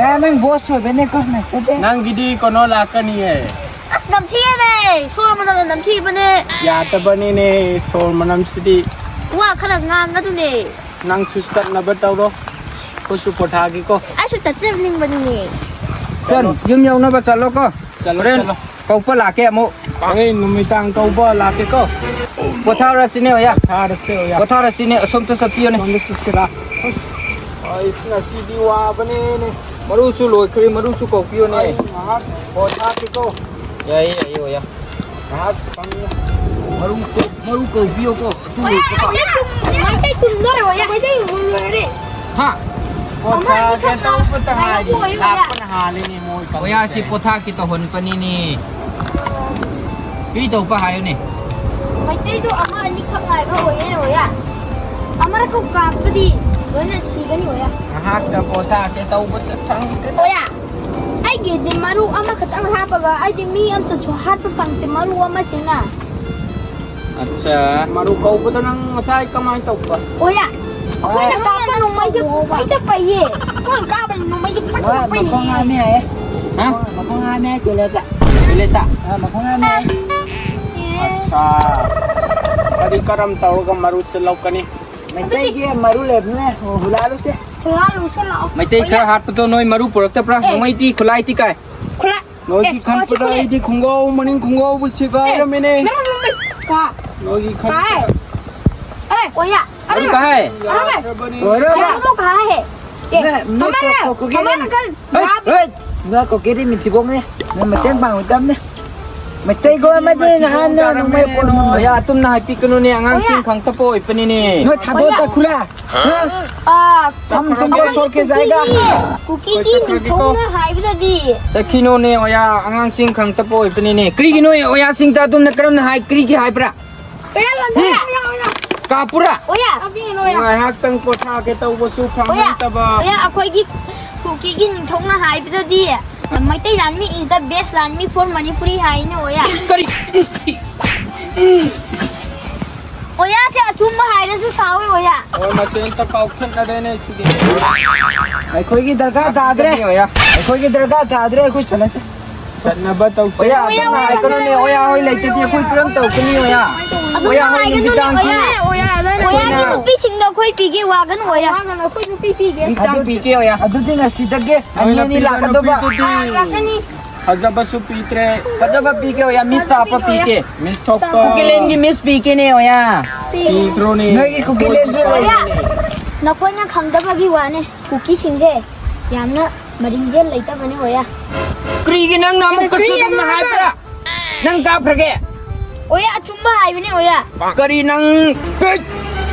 ꯑꯦ, ꯅꯪ boss ꯑꯣꯏꯕꯅꯦꯀꯣ, ꯅꯠꯇꯦ꯫ ꯅꯪꯒꯤꯗꯤ ꯀꯩꯅꯣ ꯂꯥꯛꯀꯅꯤꯌꯦ꯫ ꯑꯁ, ꯅꯝꯊꯤꯌꯦꯅꯦ! ꯁꯣꯔ ꯃꯅꯝꯅ ꯅꯝꯊꯤꯕꯅꯦ꯫ ꯌꯥꯗꯕꯅꯤꯅꯦ, ꯁꯣꯔ ꯃꯅꯝꯁꯤꯗꯤ꯫ ꯋꯥ ꯈꯔ ꯉꯥꯡꯒꯗꯨꯅꯦ꯫ ꯅꯪꯁꯨ ꯆꯠꯅꯕ ꯇꯧꯔꯣ, ꯑꯩꯈꯣꯏꯁꯨ ꯄꯣꯊꯥꯒꯦꯀꯣ꯫ ꯑꯩꯁꯨ ꯆꯠꯆꯅꯤꯡꯕꯅꯤꯅꯦ꯫ ꯆꯟ, ꯆꯠꯂꯣ꯫ ꯌꯨꯝ ꯌꯧꯅꯕ ꯆꯠꯂꯣꯀꯣ꯫ ꯆꯠꯂꯣ, ꯍꯣꯔꯦꯟ ꯆꯠꯂꯣ꯫ ꯀꯧꯕ ꯂꯥꯛꯀꯦ ꯑꯃꯨꯛ꯫ ꯍꯣꯔꯦꯟ ꯅꯨꯃꯤꯗꯥꯡ ꯀꯧꯕ ꯂꯥꯛꯀꯦꯀꯣ꯫ ꯄꯣꯊꯥꯔꯁꯤꯅꯦ, ꯑꯣꯌꯥ꯫ ꯄꯣꯊꯥꯔꯁꯦ, ꯑꯣꯌꯥ꯫ ꯄꯣꯊꯥꯔꯁꯤꯅꯦ, ꯑꯁꯣꯝꯗ ꯆꯠꯄꯤꯌꯨꯅꯦ꯫ ꯑꯁꯣꯝꯗ ꯆꯠꯁꯤꯔꯥ? ꯑꯩꯁ, ꯉꯁꯤꯗꯤ ꯋꯥꯕꯅꯦꯅꯦ꯫ ꯃꯔꯨꯁꯨ ꯂꯣꯏꯈ꯭ꯔꯦ, ꯃꯔꯨꯁꯨ ꯀꯣꯛꯄꯤꯌꯨꯅꯦ꯫ ꯑꯩ ꯉꯥꯏꯍꯥꯛ ꯄꯣꯊꯥꯒꯦꯀꯣ꯫ ꯌꯥꯏꯌꯦ, ꯌꯥꯏꯌꯦ, ꯑꯣꯌꯥ꯫ ꯉꯥꯏꯍꯥꯛ ꯄꯪꯉꯨ꯫ ꯃꯔꯨ ꯀꯧ-, ꯃꯔꯨ ꯀꯧꯕꯤꯌꯣꯀꯣ꯫ ꯑꯗꯨ ꯑꯣꯌꯥ, ꯃꯩꯇꯩ ꯇꯨꯝ-, ꯃꯩꯇꯩ ꯇꯨꯝꯗꯣꯔꯦ, ꯑꯣꯌꯥ꯫ ꯃꯩꯇꯩ ꯇꯨꯝꯗꯣꯔꯦ꯫ ꯍꯥ? ꯄꯣꯊꯥꯒꯦ ꯇꯧꯕꯇ ꯉꯥꯏꯔꯤ꯫ ꯉꯥꯏꯈꯣ, ꯑꯣꯌꯥ꯫ ꯂꯥꯛꯄꯅ ꯍꯥꯜꯂꯤꯅꯦ ꯃꯣꯏ ꯑꯣꯌꯥ, ꯀꯥꯡꯕꯨꯁꯦ꯫ ꯁꯤ ꯄꯣꯊꯥꯀꯦ ꯇꯧꯍꯟꯕꯅꯤꯅꯦ꯫ ꯀꯔꯤ ꯇꯧꯕ ꯍꯥꯏꯌꯨꯅꯦ? ꯃꯩꯇꯩꯗꯣ ꯑꯃ ꯑꯅꯤꯈꯛ ꯉꯥꯏꯕ ꯑꯣꯏꯌꯦ, ꯑꯣꯌꯥ꯫ ꯑꯃꯔꯛ ꯀꯥꯞꯄꯗꯤ ꯂꯣꯏꯅ ꯁꯤꯒꯅꯤ, ꯑꯣꯌꯥ꯫ ꯉꯥꯏꯍꯥꯛꯇ ꯄꯣꯊꯥꯒꯦ ꯇꯧꯕꯁꯦ ꯐꯪꯗꯦ꯫ ꯑꯣꯌꯥ, ꯑꯩꯒꯤꯗꯤ ꯃꯔꯨ ꯑꯃꯈꯛꯇꯪ ꯍꯥꯞꯄꯒ ꯑꯩꯗꯤ ꯃꯤ ꯑꯝꯇꯁꯨ ꯍꯥꯠꯄ ꯐꯪꯗꯦ, ꯃꯔꯨ ꯑꯃꯁꯤꯅ꯫ ꯑꯠꯆꯥ꯫ ꯃꯔꯨ ꯀꯧꯕꯗ ꯅꯪ ꯉꯁꯥꯏ ꯀꯃꯥꯏꯅ ꯇꯧꯕ? ꯑꯣꯌꯥ, ꯑꯩꯈꯣꯏꯅ ꯀꯥꯞꯄ ꯅꯣꯡꯃꯩꯁꯦ ꯄꯩꯗ ꯄꯩꯌꯦ꯫ ꯑꯩꯈꯣꯏꯅ ꯀꯥꯞꯄ ꯅꯣꯡꯃꯩꯁꯦ ꯄꯩꯗ ꯍꯣꯏ, ꯄꯩꯌꯦ꯫ ꯃꯈꯣꯡ ꯍꯥꯝꯃꯦ ꯍꯥꯏꯌꯦ꯫ ꯍꯥ? ꯃꯈꯣꯡ ꯍꯥꯝꯃꯦ ꯍꯥꯏ, ꯇꯣꯏꯂꯦꯠꯇ꯫ ꯇꯣꯏꯂꯦꯠꯇ? ꯑꯥ, ꯃꯈꯣꯡ ꯍꯥꯝꯃꯦ ꯍꯥꯏ꯫ ꯑꯠꯆꯥ꯫ ꯀꯔꯤ ꯀꯔꯝ ꯇꯧꯔꯒ ꯃꯔꯨꯁꯦ ꯂꯧꯒꯅꯤ? ꯃꯩꯇꯩꯒꯤ ꯃꯔꯨ ꯂꯩꯕꯅꯦ, ꯍꯨꯔꯥꯜꯂꯨꯁꯦ꯫ ꯍꯨꯔꯥꯜꯂꯨꯁꯦ ꯂꯥꯛꯑꯣ꯫ ꯃꯩꯇꯩ ꯈꯔ ꯍꯥꯠꯄꯗꯣ ꯅꯣꯏ ꯃꯔꯨ ꯄꯨꯔꯛꯇꯕ꯭ꯔꯥ? ꯑꯦ꯫ ꯅꯣꯡꯃꯩꯗꯤ ꯈꯨꯠꯂꯥꯏꯗꯤ ꯀꯥꯏ? ꯈꯨꯠꯂꯥꯏ꯫ ꯅꯣꯏꯒꯤ ꯑꯦ, ꯈꯟꯕꯗ ꯁꯤ ꯑꯩꯗꯤ ꯈꯣꯡꯒ꯭ꯔꯥꯎ ꯃꯅꯤꯡ ꯈꯣꯡꯒ꯭ꯔꯥꯎꯕꯨ ꯁꯦꯒꯥꯏꯔꯝꯃꯦꯅꯦ꯫ ꯃꯦꯔꯥ ꯃꯨꯝꯕꯥꯏ ꯀꯥ꯫ ꯅꯣꯏꯒꯤ ꯈꯟꯕꯗ ꯀꯥ ꯍꯦ꯫ ꯑꯔꯦ, ꯑꯣꯌꯥ꯫ ꯑꯔꯦ, ꯀꯥ ꯍꯦ꯫ ꯑꯔꯦ, ꯂꯣꯏꯔꯕ? ꯀꯥ ꯍꯦ꯫ ꯑꯦ, ꯅꯦ, ꯅꯣꯏ ꯍꯃꯥꯔꯥ, ꯀꯣ-, ꯀꯣꯀꯤꯒꯦ ꯍꯃꯥꯔꯥ ꯅꯦ꯫ ꯀꯜ ꯍꯦ, ꯍꯦ, ꯅꯣꯏ ꯀꯣꯀꯤꯗꯤ ꯃꯤꯊꯤꯕꯣꯡꯅꯦ꯫ ꯅꯣꯏ ꯃꯇꯦꯡ ꯄꯥꯡꯉꯨꯗꯕꯅꯦ꯫ ꯃꯩꯇꯩꯒꯣ ꯑꯃꯗꯤ ꯅꯍꯥꯟꯅ ꯅꯣꯡꯃꯩ ꯄꯣꯔꯝꯃꯝꯃꯣꯏ꯫ ꯑꯣꯌꯥ, ꯑꯇꯨꯝꯅ ꯍꯥꯏꯄꯤꯀꯅꯨꯅꯦ, ꯑꯉꯥꯡꯁꯤꯡ ꯑꯣꯌꯥ꯫ ꯈꯪꯇ ꯄꯣꯛꯏꯕꯅꯤꯅꯦ꯫ ꯅꯣꯏ ꯊꯥꯗꯣꯛꯑ ꯑꯣꯌꯥ꯫ ꯆꯠꯈ꯭ꯔꯦ꯫ ꯍꯥ? ꯑꯥ, ꯍꯝ ꯇꯨꯝꯀꯣ ꯁꯣ ꯀꯦ ꯖꯥꯏꯒꯥ꯫ ꯀꯨꯀꯤꯒꯤ ꯅꯤꯡꯊꯧꯅ ꯍꯥꯏꯕꯗꯗꯤ꯫ ꯆꯠꯈꯤꯅꯣꯅꯦ, ꯑꯣꯌꯥ, ꯑꯉꯥꯡꯁꯤꯡ ꯈꯪꯇ ꯄꯣꯛꯏꯕꯅꯤꯅꯦ꯫ ꯀꯔꯤꯒꯤꯅꯣ ꯑꯣꯌꯥꯁꯤꯡꯗ ꯑꯗꯨꯝꯅ ꯀꯔꯝꯅ ꯍꯥꯏ, ꯀꯔꯤꯒꯤ ꯍꯥꯏꯕ꯭ꯔꯥ? ꯑꯣꯌꯥ, ꯑꯣꯌꯥ, ꯑꯣꯌꯥ, ꯑꯣꯌꯥ꯫ ꯀꯥꯄꯨꯔꯥ? ꯑꯣꯌꯥ꯫ ꯉꯥꯏꯍꯥꯛꯇꯪ ꯄꯣꯊꯥꯒꯦ ꯇꯧꯕꯁꯨ ꯑꯣꯌꯥ, ꯐꯪꯍꯟꯗꯕ꯫ ꯑꯣꯌꯥ, ꯑꯩꯈꯣꯏꯒꯤ ꯀꯨꯀꯤꯒꯤ ꯅꯤꯡꯊꯧꯅ ꯍꯥꯏꯕꯗꯗꯤ, "ꯃꯩꯇꯩ ꯂꯥꯟꯃꯤ is the best ꯂꯥꯟꯃꯤ for ꯃꯅꯤꯄꯨꯔꯤ" ꯍꯥꯏꯅꯦ, ꯑꯣꯌꯥ꯫ ꯀꯔꯤ? ꯑꯣꯌꯥꯁꯦ ꯑꯆꯨꯝꯕ ꯍꯥꯏꯔꯁꯨ ꯁꯥꯎꯋꯦ, ꯑꯣꯌꯥ꯫ ꯍꯣꯏ, ꯃꯁꯦꯟꯇ ꯀꯥꯎꯊꯠꯅꯔꯦꯅꯦ ꯁꯤꯗꯤ꯫ ꯑꯩꯈꯣꯏꯒꯤ ꯗꯔꯀꯥꯔ ꯇꯥꯗ꯭ꯔꯦ꯫ ꯑꯣꯌꯥ꯫ ꯑꯩꯈꯣꯏꯒꯤ ꯗꯔꯀꯥꯔ ꯇꯥꯗ꯭ꯔꯦ, ꯑꯩꯈꯣꯏ ꯆꯠꯂꯁꯦ꯫ ꯆꯠꯅꯕ ꯇꯧꯁꯦ꯫ ꯑꯣꯌꯥ, ꯑꯗꯨꯝꯅ ꯍꯥꯏꯒꯅꯨꯅꯦ, ꯑꯣꯌꯥ ꯍꯣꯏ ꯂꯩꯇ꯭ꯔꯗꯤ ꯑꯩꯈꯣꯏ ꯀꯔꯝ ꯇꯧꯒꯅꯤ, ꯑꯣꯌꯥ? ꯑꯗꯨꯝꯅ ꯑꯣꯌꯥ ꯍꯣꯏ ꯍꯥꯏꯒꯅꯨꯅꯦ, ꯅꯨꯃꯤꯗꯥꯡ ꯑꯣꯌꯥ꯫ ꯄꯤ-, ꯑꯣꯌꯥꯒꯤ ꯅꯨꯄꯤꯁꯤꯡꯗꯣ ꯑꯩꯈꯣꯏ ꯄꯤꯒꯦ, ꯋꯥꯒꯅꯨ, ꯑꯣꯌꯥ꯫ ꯋꯥꯒꯅꯨ, ꯑꯩꯈꯣꯏ ꯅꯨꯄꯤ ꯄꯤꯒꯦ꯫ ꯅꯨꯃꯤꯗꯥꯡ ꯑꯗꯨꯗꯤ, ꯄꯤꯒꯦ, ꯑꯣꯌꯥ꯫ ꯑꯗꯨꯗꯤ ꯉꯁꯤꯗꯒꯤ ꯅꯣꯏꯅ ꯑꯅꯤ ꯑꯅꯤ ꯄꯤꯕ ꯂꯥꯛꯀꯗꯧꯕ꯫ ꯅꯨꯄꯤꯗꯨꯗꯤ ꯑꯥ, ꯂꯥꯛꯀꯅꯤ꯫ ꯐꯖꯕꯁꯨ ꯄꯤꯗ꯭ꯔꯦ꯫ ꯐꯖꯕ ꯄꯤꯒꯦ, ꯑꯣꯌꯥ, ꯃꯤꯁ ꯇꯥꯞꯄ ꯄꯤꯒꯦ꯫ ꯃꯤꯁ ꯊꯣꯛꯄ꯫ ꯀꯨꯀꯤꯂꯦꯟꯒꯤ ꯃꯤꯁ ꯄꯤꯒꯦꯅꯦ, ꯑꯣꯌꯥ꯫ ꯄꯤꯈ꯭ꯔꯣꯅꯦ꯫ ꯅꯣꯏꯒꯤ ꯀꯨꯀꯤꯂꯦꯟꯁꯨ ꯂꯩ꯫ ꯑꯣꯌꯥ, ꯅꯈꯣꯏꯅ ꯈꯪꯗꯕꯒꯤ ꯋꯥꯅꯦ꯫ ꯀꯨꯀꯤꯁꯤꯡꯁꯦ ꯌꯥꯝꯅ ꯃꯔꯤꯡꯖꯦꯜ ꯂꯩꯇꯕꯅꯦ, ꯑꯣꯌꯥ꯫ ꯀꯔꯤꯒꯤ ꯅꯪꯅ ꯑꯃꯨꯛꯀꯁꯨ ꯑꯗꯨꯝꯅ ꯍꯥꯏꯕ꯭ꯔꯥ? ꯅꯪ ꯀꯥꯞꯈ꯭ꯔꯒꯦ? ꯑꯣꯌꯥ, ꯑꯆꯨꯝꯕ ꯍꯥꯏꯕꯅꯦ ꯑꯣꯌꯥ꯫ ꯀꯔꯤ ꯅꯪ?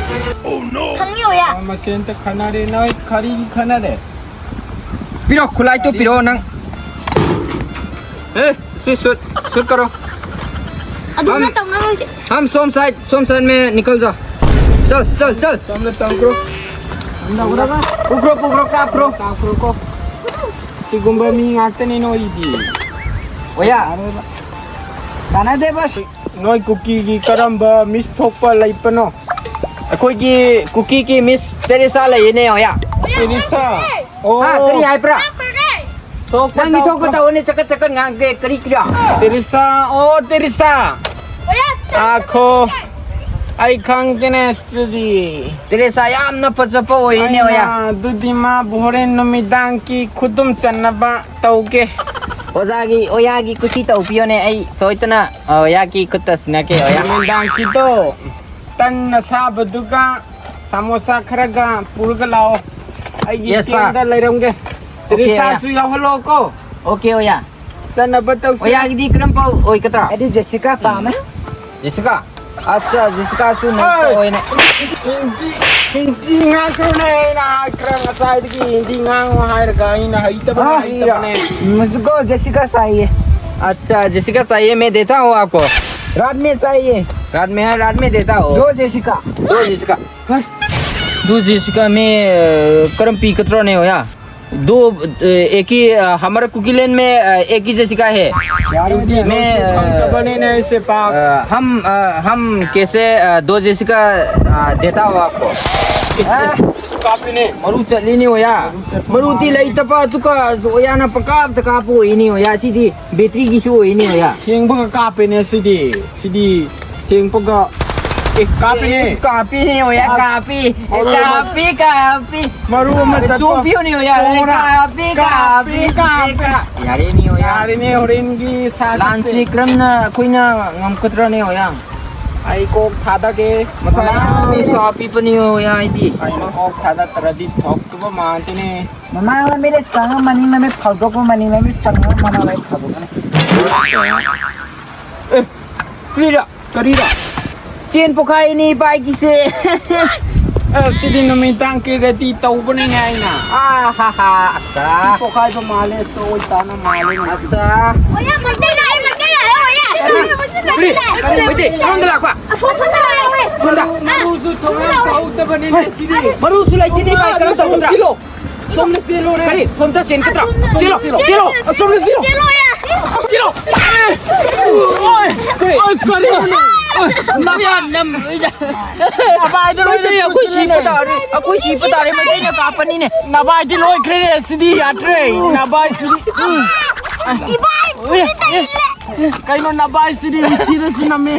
ꯈꯪꯉꯤ ꯑꯣꯌꯥ꯫ ꯃꯁꯦꯟꯇ ꯈꯟꯅꯔꯦ, ꯅꯣꯏ ꯀꯔꯤꯒꯤ ꯈꯟꯅꯔꯦ? ꯄꯤꯔꯣ, ꯈꯨꯠꯂꯥꯏꯗꯣ ꯄꯤꯔꯣ ꯅꯪ꯫ ए, इसे शूट, शूट करो। ꯑꯗꯨꯅ हम, ꯇꯧꯅꯔꯣꯏꯁꯦ꯫ हम सोम साइड, सोम साइड में निकल जाओ। चल, चल, चल। ꯁꯣꯝꯗ ꯇꯧꯈ꯭ꯔꯣ꯫ ꯎꯈ꯭ꯔꯣ, ꯎꯈ꯭ꯔꯣ, ꯀꯥꯞꯈ꯭ꯔꯣ꯫ ꯀꯥꯞꯈ꯭ꯔꯣꯀꯣ꯫ ꯁꯤꯒꯨꯝꯕ ꯃꯤ ꯉꯥꯛꯇꯅꯤ ꯅꯣꯏꯗꯤ꯫ ꯑꯣꯌꯥ꯫ ꯀꯥꯟꯅꯗꯦ ꯕꯁ꯫ ꯅꯣꯏ ꯀꯨꯀꯤꯒꯤ ꯀꯔꯝꯕ ꯃꯤꯁ ꯊꯣꯛꯄ ꯂꯩꯕꯅꯣ? ꯑꯩꯈꯣꯏꯒꯤ ꯀꯨꯀꯤꯒꯤ ꯃꯤꯁ ꯇꯦꯔꯦꯁꯥ ꯂꯩꯌꯦꯅꯦ, ꯑꯣꯌꯥ꯫ ꯇꯦꯔꯦꯁꯥ? ꯑꯣ꯫ ꯍꯥ, ꯀꯔꯤ ꯍꯥꯏꯕ꯭ꯔꯥ? ꯊꯣꯛꯄ ꯅꯪꯗꯤ ꯊꯣꯛꯄ ꯇꯧꯈ꯭ꯔꯣ꯫ ꯇꯧꯑꯣꯅꯦ, ꯆꯀꯠ ꯆꯀꯠ ꯉꯥꯡꯗꯦ, ꯀꯔꯤ ꯀꯔꯤ? ꯇꯦꯔꯦꯁꯥ, ꯑꯣ, ꯇꯦꯔꯦꯁꯥ꯫ ꯑꯥꯈꯣ꯫ ꯑꯩ ꯈꯪꯗꯦꯅꯦ, ꯑꯗꯨꯗꯤ꯫ ꯇꯦꯔꯦꯁꯥ ꯌꯥꯝꯅ ꯐꯖꯕ ꯑꯣꯏꯌꯦꯅꯦ, ꯑꯣꯌꯥ꯫ ꯑꯩꯅ ꯑꯗꯨꯗꯤ ꯃꯥꯕꯨ ꯍꯣꯔꯦꯟ ꯅꯨꯃꯤꯗꯥꯡꯒꯤ ꯈꯨꯗꯨꯝ ꯆꯟꯅꯕ ꯇꯧꯒꯦ꯫ ꯑꯣꯖꯥꯒꯤ, ꯑꯣꯌꯥꯒꯤ ꯀꯨꯁꯤ ꯇꯧꯕꯤꯌꯣꯅꯦ, ꯑꯩ ꯁꯣꯏꯗꯅ, ꯑꯣꯌꯥꯒꯤ ꯈꯨꯠꯇ ꯁꯤꯟꯅꯒꯦ, ꯑꯣꯌꯥ꯫ ꯅꯨꯃꯤꯗꯥꯡꯒꯤꯗꯣ ꯇꯟ ꯑꯁꯥꯕꯗꯨꯒ ꯁꯃꯣꯁꯥ ꯈꯔꯒ ꯄꯨꯔꯒ ꯂꯥꯛꯑꯣ꯫ ꯑꯩꯒꯤ Yes, sir. ꯀꯦꯟꯗ ꯂꯩꯔꯝꯒꯦ꯫ Okay, ꯑꯣꯌꯥ꯫ ꯇꯦꯔꯦꯁꯥꯁꯨ ꯌꯥꯎꯍꯜꯂꯣꯀꯣ꯫ Okay, ꯑꯣꯌꯥ꯫ ꯆꯠꯅꯕ ꯇꯧꯁꯤ꯫ ꯑꯣꯌꯥꯒꯤꯗꯤ ꯀꯔꯝꯕ ꯑꯣꯏꯒꯗ꯭ꯔꯥ? ꯑꯩꯗꯤ ꯖꯦꯁꯤꯀꯥ ꯄꯥꯝꯃꯦ꯫ ꯖꯦꯁꯤꯀꯥ? ꯑꯠꯆꯥ, ꯖꯦꯁꯤꯀꯥꯁꯨ ꯅꯪ ꯑꯣꯏꯅ꯫ ꯍꯤꯟꯗꯤ, ꯍꯤꯟꯗꯤ ꯉꯥꯡꯈ꯭ꯔꯣꯅꯦ, ꯑꯩꯅ ꯍꯥꯏꯈ꯭ꯔ ꯉꯁꯥꯏꯗꯒꯤ ꯍꯤꯟꯗꯤ ꯉꯥꯡꯉꯣ ꯍꯥꯏꯔꯒ ꯑꯩꯅ ꯍꯩꯇꯕꯅ ꯍꯩꯇꯕꯅꯦ꯫ मुझको जेसिका चाहिए। अच्छा, जेसिका चाहिए, मैं देता हूँ आपको। रात में चाहिए। रात में है, रात में देता हूँ। दो जेसिका। दो जेसिका। हाँ। दो जेसिका में, अ, करम पी कतरा नहीं हो यार। दो, अ, एक ही, अ, हमारे कुकीलैंड में, अ, एक ही जेसिका है। यार, मैं, अ, खम चबने नहीं से पाक। अ, हम, अ, हम कैसे, अ, दो जेसिका, अ, देता हूँ आपको। हाँ? ꯃꯔꯨ ꯆꯠꯂꯤꯅꯤ ꯑꯣꯌꯥ꯫ ꯃꯔꯨ ꯆꯠꯄ ꯃꯔꯨꯗꯤ ꯃꯥꯜꯂꯦ꯫ ꯂꯩꯇꯕ ꯑꯗꯨꯒ ꯑꯣꯌꯥꯅ ꯄꯪꯀꯥꯞꯇ ꯀꯥꯞꯄ ꯑꯣꯏꯅꯤ ꯑꯣꯌꯥ꯫ ꯁꯤꯗꯤ ꯕꯦꯇ꯭ꯔꯤꯒꯤꯁꯨ ꯑꯣꯏꯅꯤ ꯑꯣꯌꯥ꯫ ꯊꯦꯡꯕꯒ ꯀꯥꯞꯄꯦꯅꯦ ꯁꯤꯗꯤ꯫ ꯁꯤꯗꯤ ꯊꯦꯡꯕꯒ, ꯑꯦ, ꯀꯥꯞꯄꯦꯅꯦ꯫ ꯑꯦ, ꯀꯥꯞꯄꯤꯅꯤ ꯑꯣꯌꯥ, ꯑꯁ, ꯀꯥꯞꯄꯤ꯫ ꯃꯔꯨ ꯑꯃ ꯀꯥꯞꯄꯤ, ꯀꯥꯞꯄꯤ꯫ ꯃꯔꯨ ꯑꯃ ꯆꯠꯄ꯫ ꯆꯣꯡꯄꯤꯌꯣꯅꯤ ꯑꯣꯌꯥ꯫ ꯄꯣꯔꯥ꯫ ꯀꯥꯞꯄꯤ, ꯀꯥꯞꯄꯤ, ꯀꯥꯞꯄꯤ, ꯀꯥꯞꯄꯤ꯫ ꯀꯥꯞ-, ꯌꯥꯔꯦꯅꯤ ꯑꯣꯌꯥ꯫ ꯌꯥꯔꯦꯅꯦ, ꯍꯣꯔꯦꯟꯒꯤ ꯁꯥ ꯂꯥꯟꯁꯤ ꯀꯛꯁꯦ꯫ ꯀꯔꯝꯅ ꯑꯩꯈꯣꯏꯅ ꯉꯝꯒꯗ꯭ꯔꯅꯦ ꯑꯣꯌꯥ? ꯑꯩ ꯀꯣꯛ ꯊꯥꯗꯒꯦ꯫ ꯃꯊꯥ ꯌꯥꯝ ꯁꯥꯕꯤꯕꯅꯤ ꯑꯣꯌꯥ ꯑꯩꯗꯤ꯫ ꯑꯩꯅ ꯀꯣꯛ ꯊꯥꯗꯠꯇ꯭ꯔꯗꯤ ꯊꯣꯛꯇꯕ ꯃꯥꯟꯗꯦꯅꯦ꯫ ꯃꯃꯥꯡ ꯂꯝꯕꯤꯗ ꯆꯪꯉ ꯃꯅꯤꯡ ꯂꯝꯕꯤ ꯐꯥꯎꯗꯣꯛꯄ, ꯃꯅꯤꯡ ꯂꯝꯕꯤ ꯆꯪꯉ ꯃꯃꯥꯡ ꯂꯝꯕꯤ ꯐꯥꯎꯗꯣꯛꯀꯅꯤ꯫ ꯑꯦ, ꯀꯔꯤꯔ? ꯀꯔꯤꯔ? ꯆꯦꯟ ꯄꯣꯈꯥꯏꯅꯤ ꯏꯄꯥꯒꯤꯁꯦ꯫ ꯑꯦ, ꯁꯤꯗꯤ ꯅꯨꯃꯤꯗꯥꯡꯒꯤ ready ꯇꯧꯕꯅꯤꯅꯦ ꯑꯩꯅ꯫ ꯑꯥ, ꯍꯥ, ꯍꯥ, ꯑꯠꯆꯥ꯫ ꯄꯣꯈꯥꯏꯕ ꯃꯥꯜꯂꯦ, ꯁꯣꯏ ꯇꯥꯅ ꯃꯥꯜꯂꯦ꯫ ꯑꯠꯆꯥ꯫ ꯑꯣꯌꯥ, ꯃꯩꯇꯩ ꯂꯥꯛꯑꯦ, ꯃꯩꯇꯩ ꯂꯥꯛꯑꯦ, ꯑꯣꯌꯥ꯫ ꯀꯔꯤ? ꯀꯔꯤ? ꯃꯩꯇꯩ? ꯀꯔꯣꯝꯗ ꯂꯥꯛꯄ? ꯑꯁꯣꯝꯗ ꯂꯥꯛꯑꯦ, ꯑꯣꯌꯥ꯫ ꯁꯣꯝꯗ? ꯃꯔꯨꯁꯨ ꯊꯧ ꯌꯥꯝ ꯐꯍꯧꯗꯕꯅꯤꯅꯦ ꯁꯤꯗꯤ꯫ ꯃꯔꯨꯁꯨ ꯂꯩꯇꯦꯅꯦ, ꯏꯄꯥ, ꯀꯔꯝ ꯇꯧꯒꯗ꯭ꯔꯥ? ꯁꯤꯜꯂꯣ꯫ ꯁꯣꯝꯗ ꯆꯦꯜꯂꯨꯔꯦ꯫ ꯀꯔꯤ? ꯁꯣꯝꯗ ꯆꯦꯟꯒꯗ꯭ꯔꯥ? ꯆꯦꯜꯂꯣ, ꯆꯦꯜꯂꯣ꯫ ꯑꯁꯣꯝꯗ ꯆꯦꯜꯂꯣ꯫ ꯆꯦꯜꯂꯣ, ꯑꯣꯌꯥ꯫ ꯆꯦꯜꯂꯣ꯫ ꯑꯣꯏ꯫ ꯀꯔꯤ? ꯑꯁ, ꯀꯔꯤꯅꯣ? ꯅꯃꯥꯏꯗ ꯂꯣꯏꯅ ꯃꯩꯇꯩ ꯑꯩꯈꯣꯏ ꯁꯤꯕ ꯇꯥꯔꯦ꯫ ꯑꯩꯈꯣꯏ ꯁꯤꯕ ꯇꯥꯔꯦ꯫ ꯃꯩꯇꯩꯅ ꯀꯥꯞꯄꯅꯤꯅꯦ꯫ ꯅꯚꯥꯏꯗꯤ ꯂꯣꯏꯈ꯭ꯔꯦꯅꯦ꯫ ꯁꯤꯗꯤ ꯌꯥꯗ꯭ꯔꯦ꯫ ꯅꯚꯥꯏꯁꯤꯗꯤ꯫ ꯎꯝ꯫ ꯏꯕꯥꯏ, ꯄꯨꯂꯤꯁ ꯇꯥꯏꯜꯂꯦ꯫ ꯀꯩꯅꯣ ꯅꯚꯥꯏꯁꯤꯗꯤ ꯎꯊꯤꯗꯁꯨ ꯅꯝꯃꯦ꯫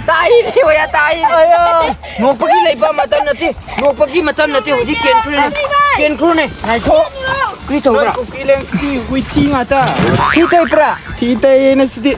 ꯇꯥꯏꯅꯦ, ꯑꯣꯌꯥ, ꯇꯥꯏꯅꯦ꯫ ꯑꯌꯥ꯫ ꯅꯣꯛꯄꯒꯤ ꯂꯩꯕ ꯃꯇꯝ ꯅꯠꯇꯦ꯫ ꯅꯣꯛꯄꯒꯤ ꯃꯇꯝ ꯅꯠꯇꯦ꯫ ꯍꯧꯖꯤꯛ ꯆꯦꯟꯈ꯭ꯔꯣꯅꯦ꯫ ꯆꯦꯟꯈ꯭ꯔꯣꯅꯦ꯫ ꯉꯥꯏꯈꯣ꯫ ꯀꯔꯤ ꯇꯧꯕ꯭ꯔꯥ? ꯅꯣꯏ ꯀꯨꯀꯤ ꯂꯦꯡꯁꯤꯗꯤ ꯎꯊꯤ ꯉꯥꯛꯇ꯫ ꯊꯤ ꯇꯩꯕ꯭ꯔꯥ? ꯊꯤ ꯇꯩꯌꯦꯅꯦ ꯁꯤꯗꯤ꯫